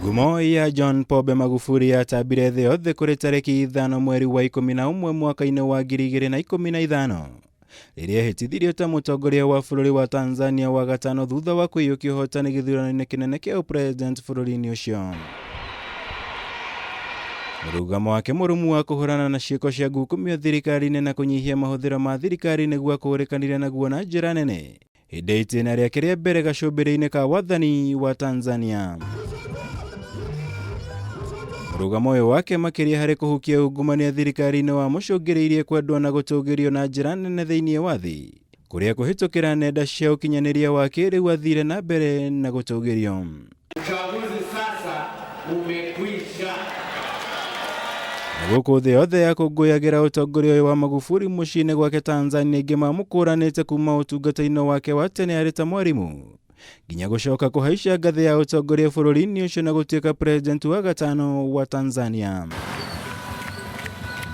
Ngumo ya John Pombe Magufuli yatambire thĩ yothe kũrĩ tarĩki 5 mweri wa 11 mwaka-inĩ wa 2015 rĩrĩa ehĩtithirio ta mũtongoria wa bũrũri wa Tanzania wa gatano thutha wa kũiyũkia ũhotani gĩthurano-inĩ kĩnene kĩa ũpresident bũrũri-inĩ ũcio. Mũrũgamo wake mũrũmu wa kũhũrana na ciĩko cia ngukumio thirikari-inĩ na kũnyihia mahũthĩro ma thirikari nĩguo akũũrĩkanire naguo na njĩra nene hĩndĩ ya itĩna rĩake rĩa mbere gacũmbĩrĩ-inĩ ka wathani wa Tanzania. Mũrũgamo ũyũ wake makĩria harĩ kũhukia ungumania thirikari-inĩ wamũcũngĩrĩirie kwendwo na gũtũgĩrio na njĩra nene thĩinĩ wa thĩ, kũrĩa kũhĩtũkĩra nenda cia ũkinyanĩria wa kĩrĩu athire na mbere na gũtũgĩrio. Uchaguzi sasa umekwisha. Na gũkũ thĩ yothe yakũngũyagĩra ũtongoria ũyũ wa Magufuli mũciĩ-inĩ gwake Tanzania, aingĩ mamũkũranĩte kuma ũtungata-inĩ wake wa tene arĩ ta mwarimũ nginya gũcoka kũhaica ngathĩ ya ũtongoria bũrũri-inĩ ũcio na gũtuĩka president wa gatano wa Tanzania.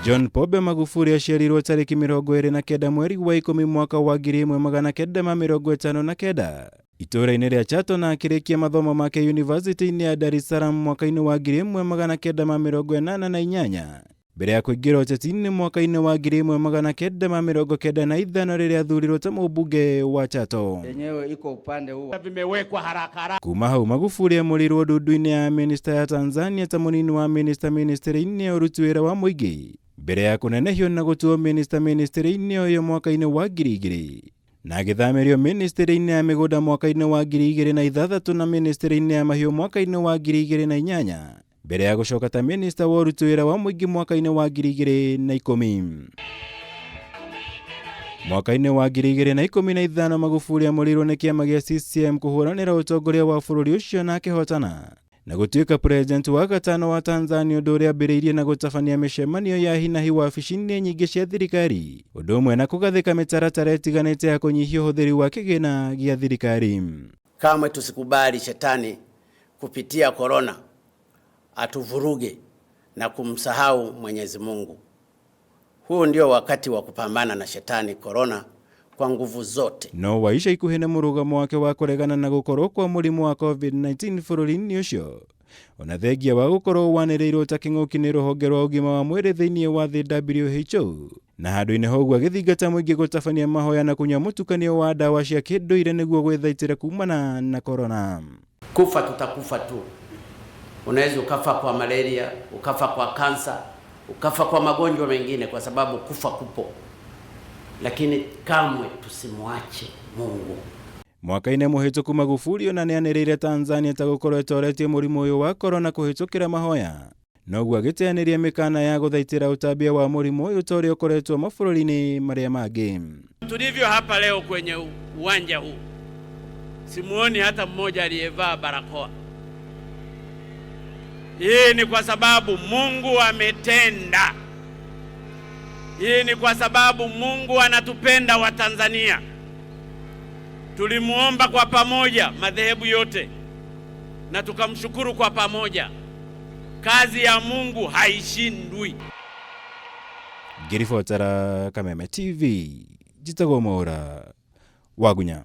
John Pombe Magufuli aciarirwo tarĩki 29 mweri wa 10 mwaka wa 1959 itũũra-inĩ rĩa Chato na akĩrĩkia mathomo make yunivasĩtĩ-inĩ ya Dar es Salaam mwaka-inĩ wa 1988 mbere ya kũingĩra ũteti-inĩ mwaka-inĩ wa 1995 rĩrĩa athurirwo ta mũmbunge wa Chato. Yenyewe iko upande huo. Vimewekwa haraka haraka. Kuma hau Magufuli amũrĩirwo ndundu-inĩ ya minista ya Tanzania ta mũnini wa minista ministry-inĩ ya ũruti wĩra wa mũingĩ mbere ya kũnenehio na gũtuo minista ministry-inĩ ũyũ mwaka-inĩ wa 2000 na agĩthamĩrio ministry-inĩ ya mĩgũnda mwaka-inĩ wa 2006 na ministry-inĩ ya mahiũ mwaka-inĩ wa 2008 mbere ya gũcoka ta minista wa ũruti wĩra wa mũingĩ mwaka-inĩ wa 2010. Mwaka-inĩ wa 2015 Magufuli amũrĩirwo nĩ kĩama gĩa CCM kũhũranĩra ũtongoria wa bũrũri ũcio na akĩhotana na gũtuĩka president wa gatano wa Tanzania, ũndũ ũrĩa ambĩrĩirie na gũtabania mĩcemanio ya hinahi wabici-inĩ nyingĩ cia thirikari, ũndũ ũmwe na kũgathĩka mĩtaratara ĩtiganĩte ya kũnyihia ũhũthĩri wa kĩgĩna gĩa thirikari. Kamwe tusikubali shetani kupitia korona atuvuruge na kumsahau Mwenyezi Mungu. Huu ndio wakati wa kupambana na shetani korona kwa nguvu zote. No wa ica ikuhĩ nĩ mũrũgamo wake wa kũregana na gũkorwo kwa mũrimũ wa COVID-19 bũrũri-inĩ ũcio, ona thengia wa gũkorwo wanĩrĩirwo ta kĩng'ũki nĩ rũhonge rwa ũgima wa mwĩrĩ thĩinĩ wa thĩ WHO, na handũ-inĩ ha ũguo agĩthingata mũingĩ gũtabania mahoya na kũnyua mũtukanio wa ndawa cia kĩndũire nĩguo gwĩthaitĩra kumana na korona. Kufa tutakufa tu. Unaweza ukafa kwa malaria, ukafa kwa kansa, ukafa kwa magonjwa mengine, kwa sababu kufa kupo, lakini kamwe tusimwache Mungu. Mwaka-inĩ mũhĩtũku Magufuli ona nĩanĩrĩire Tanzania ta gũkorwo ĩtoretie mũrimũ ũyũ wa korona kũhĩtũkĩra mahoya, noguo agĩteanĩria mĩkana ya gũthaitĩra ũtambia wa mũrimũ ũyũ ta ũrĩa ũkoretwo mabũrũri-inĩ marĩa mangĩ. Tulivyo hapa leo kwenye uwanja huu, simuoni hata mmoja aliyevaa barakoa. Hii ni kwa sababu Mungu ametenda. Hii ni kwa sababu Mungu anatupenda Watanzania. Tulimuomba kwa pamoja madhehebu yote na tukamshukuru kwa pamoja. Kazi ya Mungu haishindwi. Ngĩribotera Kameme TV, njĩtagwo Mwaũra Wagunya.